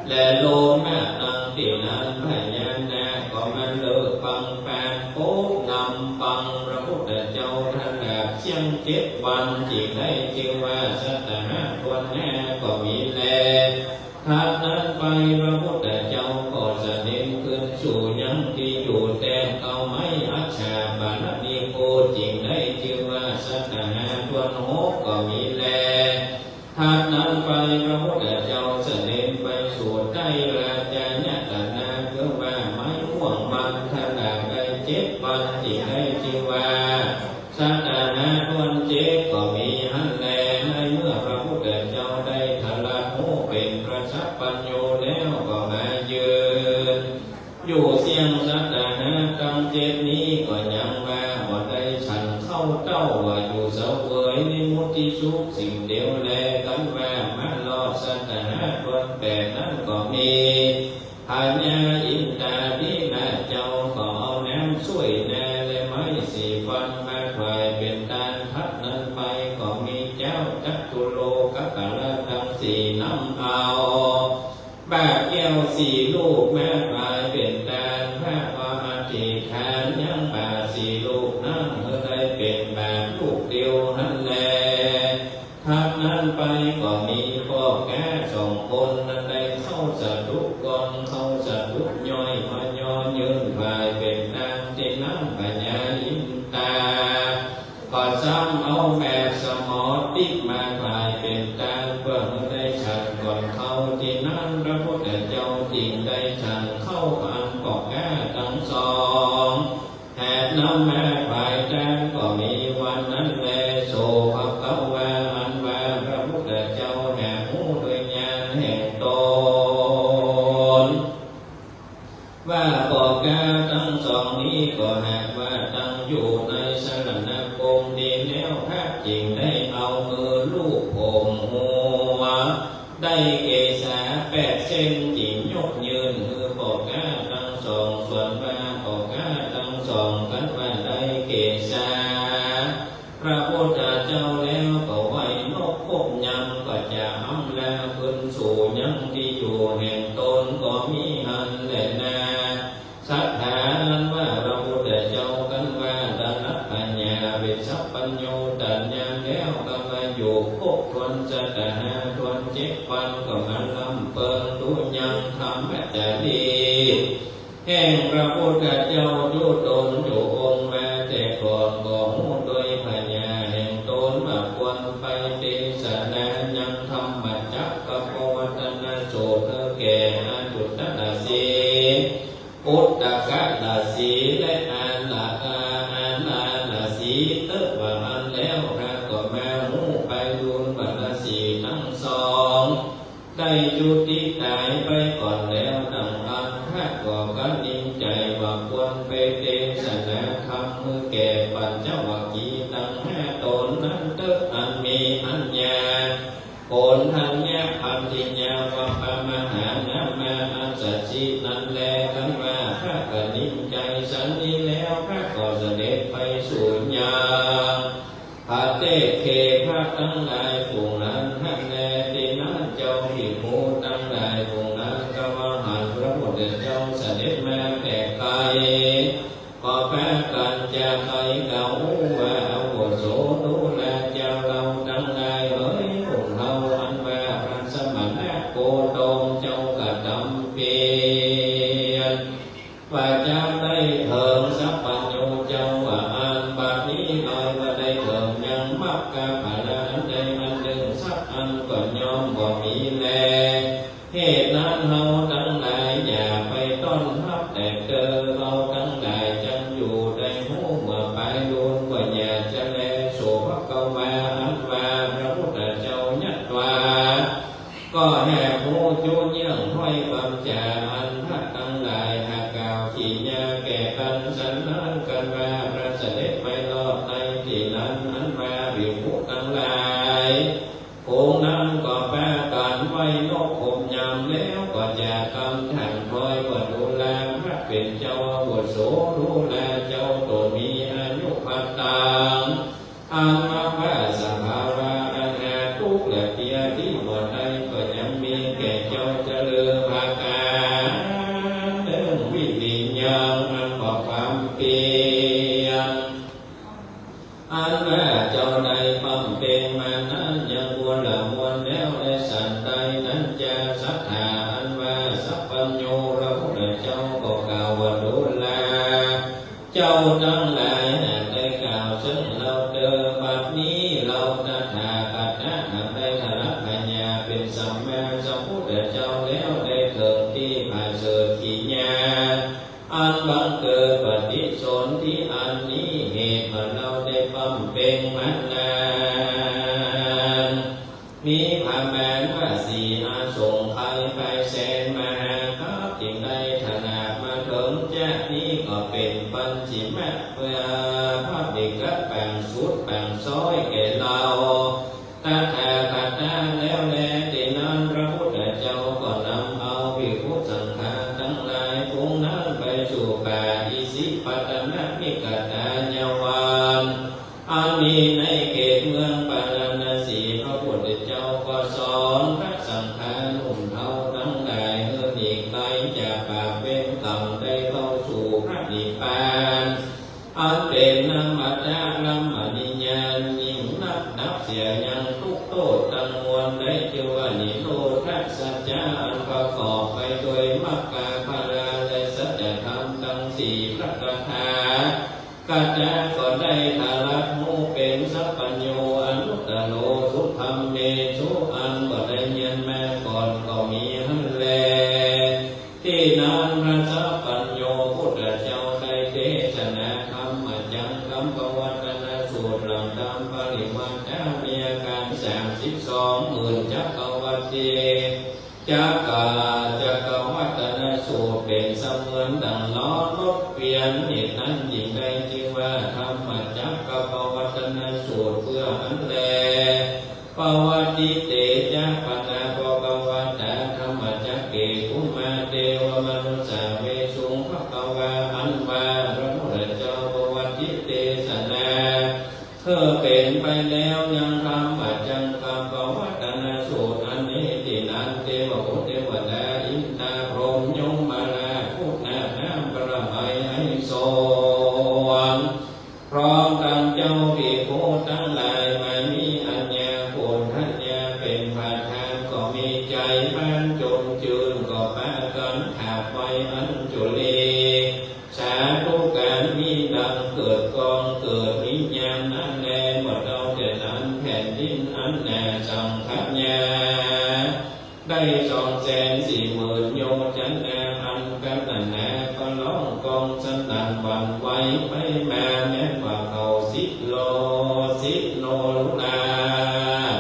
และโลมาตั้งตี้นั้น พญานาคก็มาเลิกปังปานโป๊กนำปังพระพุทธเจ้า ตลอดเสี้ยงเจ็ดวัน จึงได้จื้อว่าสัตหาชนห้า ก็มีแล ถัดนั้นไปพระพุทธเจ้าก็เสด็จขึ้นสู่ยังตี้อยู่แต๊เก๊าไม้อัชชาปาลนิโคต จึงได้จื้อว่าสัตหาชนหก ก็มีแล ถัดนั้นไปพระพุทธเจ้าเสด็จไปสู่ใต้ราชายตนะ คือว่าไม้ม่วงมันทนาได้เจ็ดวัน จึงได้จื้อว่าสัตหาชนเจ็ด ก็มีหั้นแล ในเมื่อพระพุทธเจ้าได้ตรัสฮู้เป๋นพระสัพพัญญูแล้ว ก็มายืน อยู่เสี้ยงสัตหาตังเจ็ดนี้ ก็ยังว่าบ่ได้ฉันข้าวเต้า ว่าอยู่เสวยนิมมุติสุขสิ่งเดียวแล กันว่ามารอดสัตหาชนแปดนั้นก็มี พญาอินทาธิราชเจ้าก็เอาน้ำส้วยหน้าและไม้สีฟันมาถวายเป๋นตาน ถัดนั้นไปก็มีเจ้าจัตุโลกปาละตังสี่นำเอา บาตรแก้วสี่ลูกมาถวายเป๋นตาน พระก็อธิษฐานยังบาตรสี่ลูกนั้น หื้อได้เป๋นบาตรลูกเดียวหั้นแล ถัดนั้นไปก็มีพ่อก๊าสองคนนั้นได้เข้าสาธุก่อน เข้าสาธุย่อยมาย่อยื่นถวายเป๋นตานตี้นั้น พญาอินทา ก็ซ้ำเอาแม่สมอติมาถวายเป๋นตาน เปื้อหื้อได้ฉันก่อนเขา ตี้นั้นพระพุทธเจ้าจึงได้ฉัน มาภายหลังก็มีวันนั้นแล โสภควา อันว่าพระพุทธเจ้าหากฮู้โดยญาณแห่งตน ว่าป้อก๊าตังสองนี้ก็หากว่าตั้งอยู่ในสรณคมดีแล้ว พระจึงได้เอามือลูบผมหัว ได้เกศาแปดเส้น จึงยกยื่นหื้อป้อก๊าตังสอง ส่วนว่าป้อก๊าตังสองคันว่าได้เกศา พระพุทธเจ้าแล้วก็ไหว้นบขบยำ ก็จะอำลาขึ้นสู่ยังตี้อยู่แห่งตนก็มีหั้นแลนา สัตถา อันว่าพระพุทธเจ้าคันว่าได้ฮับผญาเวสสัพพัญญูตัดยานแล้ว ก็มาอยู่ครบถ้วนสัตหาถ้วนเจ็ดวัน ก็มาร่ำเปิงดูยังธรรมจารีต แห่งพระพุทธเจ้าจุตนจุองค์มาแต่ก่อน ก็ฮู้โดยผญาแห่งตนว่าควรไปเตสนายังธรรมจักรกัปปวัตตนสูตรแก่อาจุตตรสี อุตตกรสี และอาลา อา อาลาลสี เต๊อะว่าอั้นแล้ว พระก็มาฮู้ไปดูลวรรณสีตังสอง ได้จุติต๋ายไปก่อนแล้ว ดังอั้นพระก็กะนิ่งใจ๋ว่าควรไปเตสนาธรรมหื้อแก่ปัญจวัคคีย์ตังห้าต๋นนั้นเต๊อะ อันมีอัญญา โกณฑัญญะ ภันทิยา วัปปมหานามา อัสสชิ นั้นแล คันว่าพระกะนิ่งใจ๋สันนี้แล้ว พระก็เสด็จไปสู่ยัง พระเตเข พระตังหลายฝูงนั้นหั้นแล ตี้นั้นเจ้าภิกขุตังหลายฝูงนั้นก็ว่าหันพระพุทธเจ้าเสด็จมาแต่ไกล ก็ปากั๋นจะใค่เก่าว่า อาวุโสดูราเจ้าเฮาตังหลายเอ๋ย ผู้เฮาอันว่าพระสมณโคดมเจ้ากระทำเปียร ว่าจะได้เถิงสัพพัญญูเจ้าว่าอั้น บัดนี้ลอยว่าได้เถิงยังมรรคผลอันใดอันนึ่งสักอันก็ย่อมบ่มีแล เหตุนั้นเฮาตังหลายอย่าไปต้อนฮับแต๊เต๊อ เฮาตังหลายจักอยู่ได้ฮู้เมื่อปายดูลก็อย่าจะแล โสภควา อันว่าพระพุทธเจ้ายัตวา ก็แหกฮู้จุเยื่องถ้อยคำจ๋าอันพระตังหลายหากกล่าวกิริยาแก่กั๋นสันนั้น กันว่าพระเสด็จไปรอดในตี้นั้น อันว่าภิกขุตังหลาย ฝูงนั้นก็ปากั๋นไหว้นบขบยำแล้ว ก็จะกำถ่างถ้อยว่า ดูราพระเป๋นเจ้า อาวุโสดูราเจ้าต๋นมีอายุภัตตัง อันว่าสภาวะอันหาทุกข์และเปียตี้บ่ได้ก็ยังมีแก่เจ้าจะลือผากั๋น นึ่งวิริยัง อันบ่ความเปียร อันว่าเจ้าได้บำเพ็งมานั้นยังควรละมวลแล้วและสันใดนั้นจา สัตถา อันว่าสัพพัญญูพระพุทธเจ้าก็กล่าวว่า ดูรา เจ้าตังหลายหากได้กล่าวซึ่งเฮาเต๊อ บัดนี้เฮาตถาคตหากได้ถลักผญาเป๋นสัมมาสัมพุทธเจ้าแล้ว ได้เถิงตี้ผาเสริฐกิริยาอันบังเกิดปฏิสนธิอันนี้ เหตุว่าเฮาได้บำเพ็งมานาน มีประมาณว่าสี่อสงไขยไปแสนมหากัป จึงได้ถลากมาเถิงจาตินี้ ก็เป๋นปัจฉิมะเพื่อพระบิกะปางสุดปางซ้อยแก่เฮาตถาคตแล้วแล ตี้นั้นพระพุทธเจ้าก็นำเอาภิกขุสังฆาตังหลายฝูงนั้นไปสู่ป่าอิสิปตนมิกตายวัน อันมีในเขตเมืองปาราณสี พระพุทธเจ้าก็สอนพระสังฆานุ่มเฒ่าตังหลายหื้อหนีไกลจากบาปเวรกรรม ได้เข้าสู่พระนิพพาน อันเป๋นนมตะรมณียายิ่งนัก ดับเสียยังทุกข์โทษตังมวล ได้จื้อว่านิโรธสัจจะ อันประกอบไปโดยมรรคผลและสัจธรรมตังสี่ประก๋า กะจะก็ได้ถลักฮู้เป๋นสัพพัญญูอนุตตโรสุธัมเมสุ อันบ่ได้เฮียนมาก่อนก็มีหั้นแล ตี้นั้นพระสัพพัญญูพุทธเจ้าได้เตสนาธรรมจ สูตร หลั่งต๋ามปริวาทะ มีอาก๋านสามสิบสองหมื่นจักรวรรดิ จักกะ จักรวัตตนสูตร เป๋นเสมือนดั่งล้อรถเกวียน เหตุนั้นจึงได้จื้อว่า ธัมมจักกัปปวัตตนสูตร เปื้ออั้นแล ปวัตติเตจะ ปะนะ ปะกะวะตา ธัมมจักเก ภุมมา เตวะ มะนุสสา เวสุง ภะคะวา อันว่าพระพุทธเจ้าปวัตติเตสนา เธอเป๋นไปแล้วยังธัมมจักกัปปวัตตนสูตรอันนี้ ตี้นั้นเตวะบุตรเตวดา อินทาพรหมยมราช พุทธนาถามปรมัยไฮโส พร้อมตังเจ้าภิกขุตังหลาย ไม่มีอัญญาโกณฑัญญาเป๋นประธาน ก็มีใจ๋บานจมจื้น ก็ปากั๋นถวายอัญจุลี สาธุก๋าน มีดังเกิดกองเกิด มียามนั้นแล บ่เต้าแต่นั้นแผ่นดินอันหนาสังขยา ได้สองแสนสี่หมื่นโยจนะ อันกั๋นหนา ก็ร้องก้องสนั่นหวั่นไหวไปมา แม้ว่าเขาสิโล สิโนรุราช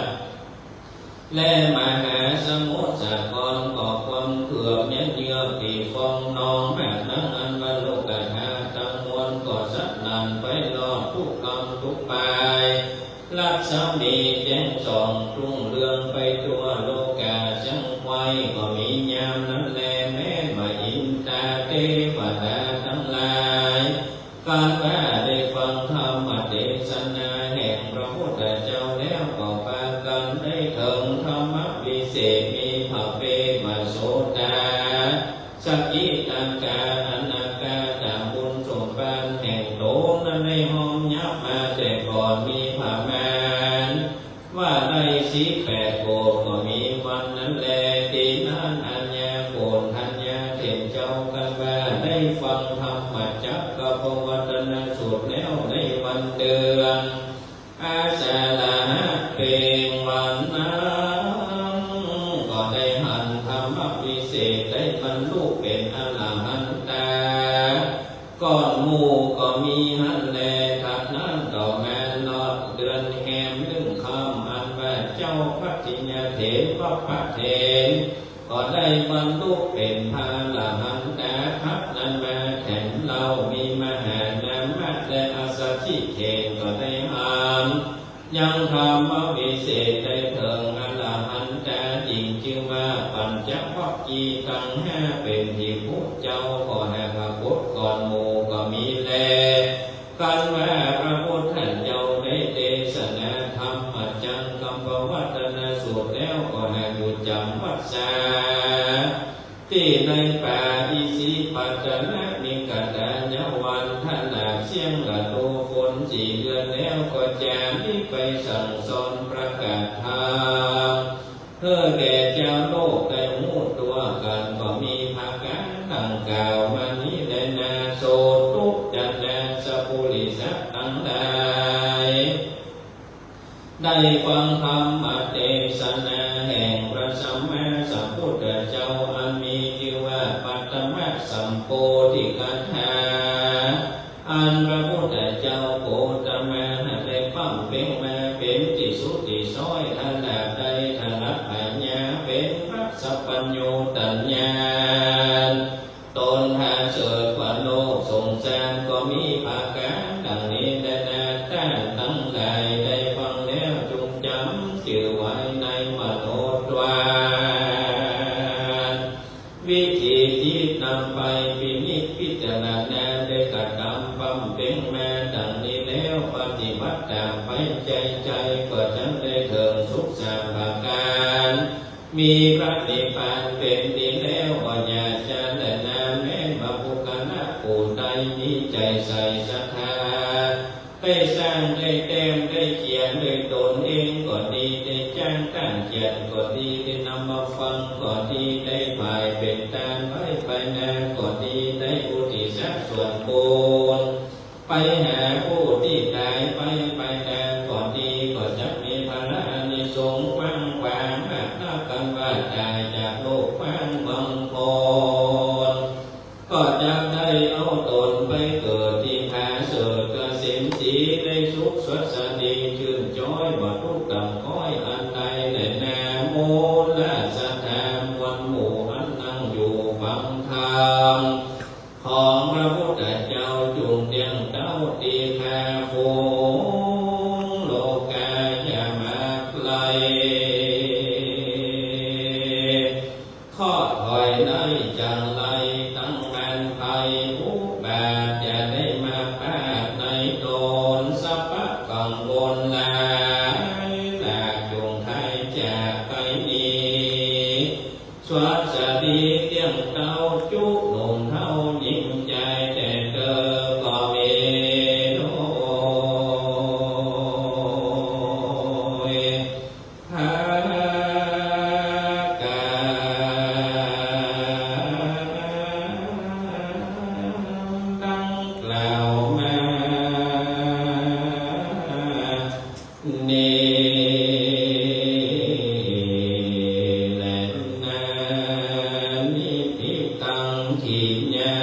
และมหาสมุทรสาคร ก็ความเคืองยันเยือกตี้ฟองนองมากนัก อันว่าโลกธาตุตังมวล ก็สนั่นไปรอบทุกกำทุกปาย รัศมีแจ้งส่องรุ่งเรืองไปทั่วโลกา จั้งใค่ก็มียามนั้นแล แม้ว่าอินทาเตวดาตังหลาย ครั้นว่าได้ฟังธรรมเตสนาแห่งพระพุทธเจ้าแล้ว ก็ปากั๋นได้เถิงธรรมวิเศษ มีพระเปรมโสตา สกิตาคา อนาคาตา บุญสมบัติแห่งต๋นนั้นได้ฮอมยับมาแต่ก่อน มีประมาณว่าได้สิบแปดโกฏ ก็มีวันนั้นแล ตี้นั้นอัญญาโกณฑัญญาเถรเจ้า ครั้นว่าได้ฟังธัมมจักกัปปวัตตนสูตรแล้ว ในวันเดือน อาสาฬหะเพ็ญวันนั้น ก็ได้หันธรรมวิเศษ ได้บรรลุเป๋นอรหันตา ก่อนหมู่ก็มีหั้นแล ถัดนั้นต่อมาลอดเดือนแฮมหนึ่งค่ำ อันว่าเจ้าภัททิยเถร วัพพะเถร ก็ได้บรรลุเป๋นพระอรหันตา ถัดนั้นมาแถมเล่า มีมหานามะและอัสสชิเถร ก็ได้หันยังธรรมวิเศษ ได้เถิงอรหันตาจริง จื้อว่าปัญจวัคคีย์ตังห้าเป๋นที่พุทธเจ้า ก็หากปรากฏก่อนหมู่ก็มีแล ครั้นว่าพระพุทธเจ้าได้เตสนาธัมมจักกัปปวัตตนสูตรแล้ว ก็หากอยู่จ๋ำวัสสา ตี้ในป่าอิสิปตนนิคตายวัน ถ้าหากเสี้ยงฤดูฝนสี่เดือนแล้ว ก็จาริกไปสั่งสอนประกาศธรรม เพื่อแก่เจ้าโลกได้ฮู้ตั๋วกั๋น ก็มีประก๋านดังกล่าวมานี้แลนา โสตุจนะสปุริสะตังหลาย ได้ฟังธัมมเตสนาแห่งพระสัมมาสัมพุทธเจ้า อันมีจื้อว่าปัตตมสัมโพธิกถา อันพระพุทธเจ้าโคตมะได้บำเพ็งมาเป๋นตี้สุดตี้ซ้อย ถ้าหากได้ถลักปัญญาเป๋นพระสัพพัญญูตญาณ ต๋นหาเสวยกว่าโลกสงสาร ก็มีประก๋านดังนี้แลนา ต้านตังหลายได้ฟังแล้ว จุ่งจ๋ำจื้อไว้ในมโนทวาร วิธีจิตนำไปพินิจพิจารณา ได้กระทำบำเพ็งมาดังนี้แล้ว ปฏิบัติต๋ามไปใจ๋ใจ๋ ก็จักได้เถิงสุขสามประก๋าน มีพระนิพพานเป๋นตี้แล้ว ก็อย่าจาแลนา แม้ว่าบุคคละผู้ใดมีใจ๋ใส่ศรัทธา ได้สร้างได้แต้มได้เขียนด้วยต๋นเองก็ดี ได้จ้างต้านเขียนก็ดี ได้นำมาฟังก็ดี ได้ผายเป๋นตานไว้ภายหน้าก็ดี ได้อุทิศส่วนบุญไปหาผู้ตี้ต๋ายไปภายหน้าก็ดี ก็จักมีผละอานิสงส์กว้างขวางมากนัก อันว่าต๋ายจากโลกกว้างเมืองโพน ก็จักได้เอาต๋นไปเกิดตี้ผาเสวยเกษมสี ได้สุข สวัสดีชื่นจ๊อยบ่ตุ๊กต่ำก้อยอันใดแลนา มูลศรัทธามวลหมู่อันนั่งอยู่ฟังธรรม ของพระพุทธเจ้าจุ่งเตี้ยงเต้าตี้ข้าฝูงโลกาอย่ามาไกล ข้อถอยได้จังไรตั้งแม่นภัยอุบาทอย่าได้มาปาดในต๋น สัพพะกังวลหลายหลากจุ่งไถ่จากไปนี้ สวัสดีเตี้ยงเต้าจุหนุ่มเฒ่าหญิงจายแต่เตอก็มีโดย พากั๋นดังกล่าวมานี้แลนา นิฏฐิตัง กิริยา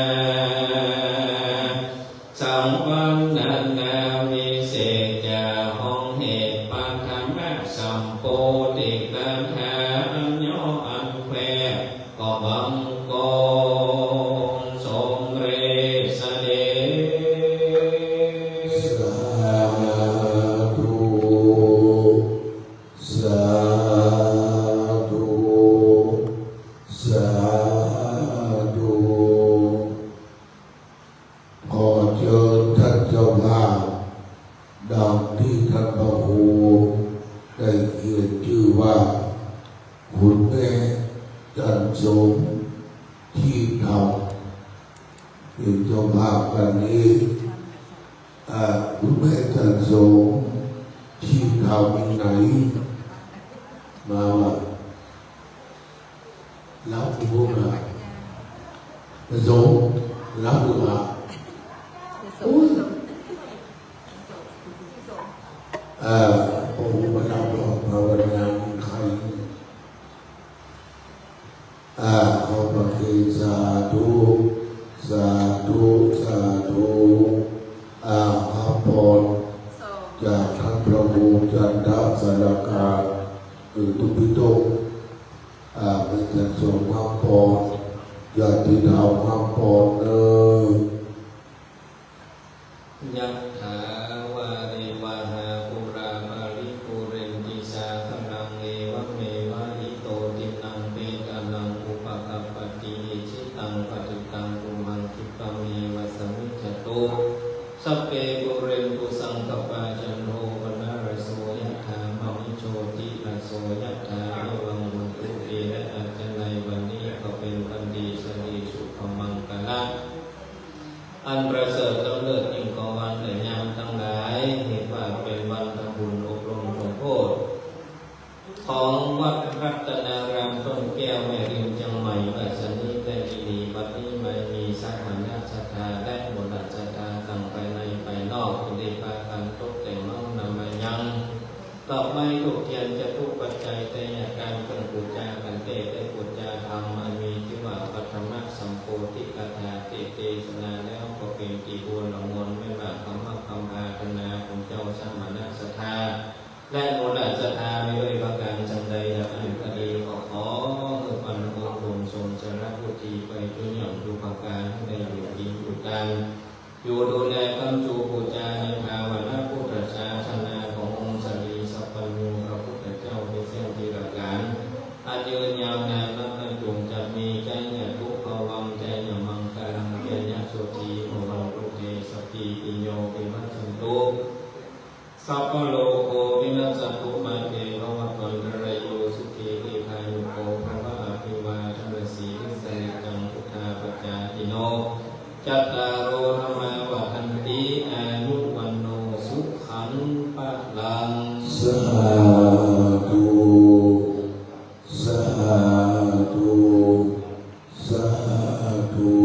สังวรรณนา วิเศษจ๋า ห้องเหตุปัทมสัมโพธิคาถา อันย่ออันแควก็บังคมสมเร็จเสด็จ สาธุ สาธุ สาธุ ขอเจิญต้านเจ้าภาพ ดังตี้ต้านพระครูได้เขียนจื้อว่า คุณแม่จันทร์สม ที่ทำ เป๋นเจ้าภาพวันนี้ อ่า คุณแม่จันทร์สม ที่ทำไหน มาว่า รับอยู่นะ สม รับอยู่นะ อุ้ย เอ่อ ผมมารับรองภาวนาใคร อ่า ขอประเคนสาธุ สาธุ สาธุ อ่า รับพรจากต้านพระครูจันทสาราการ หรือตุ๊กปิโตก อ่า แม่จันทร์สม รับพร ญาติธรรมรับพรเน่อ ยัตถา วาริวะหา ปูรา ปาริปูเรนติ สาคะลัง เอวะเมวะ อิโต ทินนัง เปตานัง อุปะกัปปะติ อิจิตัง ปัตถิตัง ตุมหัง ขิปปะเมวะ สมมิจจตุ สัพเพ ปูเรนตุ สังกัปปา จันโท ปะนะระโส ยัตถา มะณิ โชติระโส ยัตถา เอวัง วันตุ เต และอาจจะในวันนี้ก็เป๋นวันดี สะดี สุขมังคละ อันประเสริฐล้ำเลิศยิ่งกว่าวันและยามตังหลาย เหตุว่าเป๋นวันทำบุญอบรมสมโภชน์ ของวัดรัตนารามต้นแก้วแม่ริมเจียงใหม่ ว่าสะนี้ได้ยินดี บัดนี้มามีสมณศรัทธาและมณศรัทธาตังภายในภายนอก ได้ปากั๋นตกแต่งน้อมนำมายัง ดอกไม้ธูปเตียน จตุปัจจัย ไตรยาการ เครื่องปู๋จา ขันเตศ ได้ปู๋จาธรรม อันมีจื้อว่า ปัทมสัมโพธิคาถา เตสนาแล้วก็เป๋นตี้ควรละงอน แม่นว่าคำว่าคำอาราธนาของเจ้าสมณศรัทธา และมณศรัทธามีด้วยประการฉันใด ดังอั้นก็ดี ก็ขอหื้อปันผลบุญสมสารพุทธีไปทุกอย่างทุกประการ ได้อยู่กิ๋นอยู่ตาน อยู่ดูแลค้ำชูปู๋จาในภาวนาพุทธศาสนาขององค์สรีสัพพัญญูพระพุทธเจ้า เป๋นเสี้ยงจีรการ อันยืนยาวนานนับตั้งจงจะมี จายะทุพพะวัง จายะมังคลัง จายะโสธี ภะวันตุเต สัพพีติโย วิวัชชันตุ สัพพะโรโค วินัสสันตุ มาเต ภะวัตวันตะราโย สุขี ทีฆายุโก ภะวะ อะภิวาทะนะสีลิสสะเนจัง วุฑฒาปะจายิโน จัตตาโร ธัมมา วัฑฒันติ อายุ วัณโณ สุขัง พะลัง สาธุ สาธุ สาธุ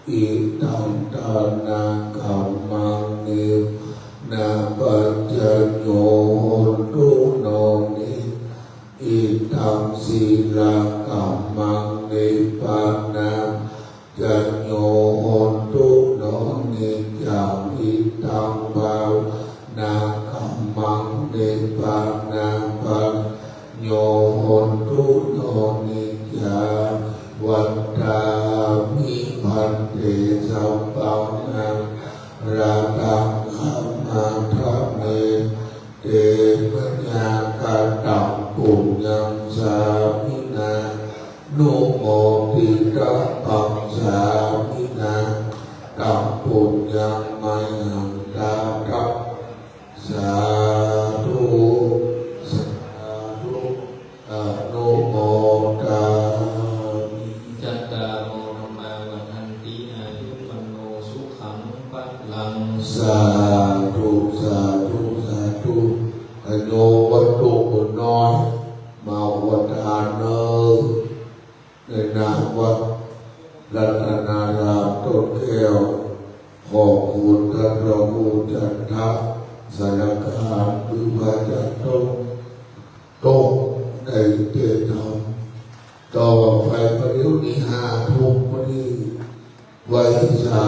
อิทังทานะกัมมัง นิพพานะปัจจโย โหนตุ โน นิ อิทังสีละกัมมัง นิพพานะปัจจโย โหนตุ โน นิจจัง อิทังภาว Nibbānaṃ parañño hontu, yo nijjā vandāmi bhante. Sabbaṃ aparādhaṃ khamatha me, te mayā kataṃ puññaṃ sāminā anumoditabbaṃ, sāminā taṃ puññaṃ mayhaṃ dātabbaṃ. Sādhu, sādhu, anumodāmi. Cattāro dhammā vaḍḍhanti, āyu vaṇṇo sukhaṃ balaṃ. Sādhu, sādhu, sādhu. ญาติโยมวัตถุบุญน้อย มาอวดทานเนอะ ในนามวัดรัตนารามต้นแก้ว ขอบคุณท่านพระครูจันทะสารคาม หรือพระอาจารย์โต้ง โต้งได้เทศน์ธรรม ต่อไปประเดี๋ยวนี้ห้าทุ่มพอดี ไหว้สา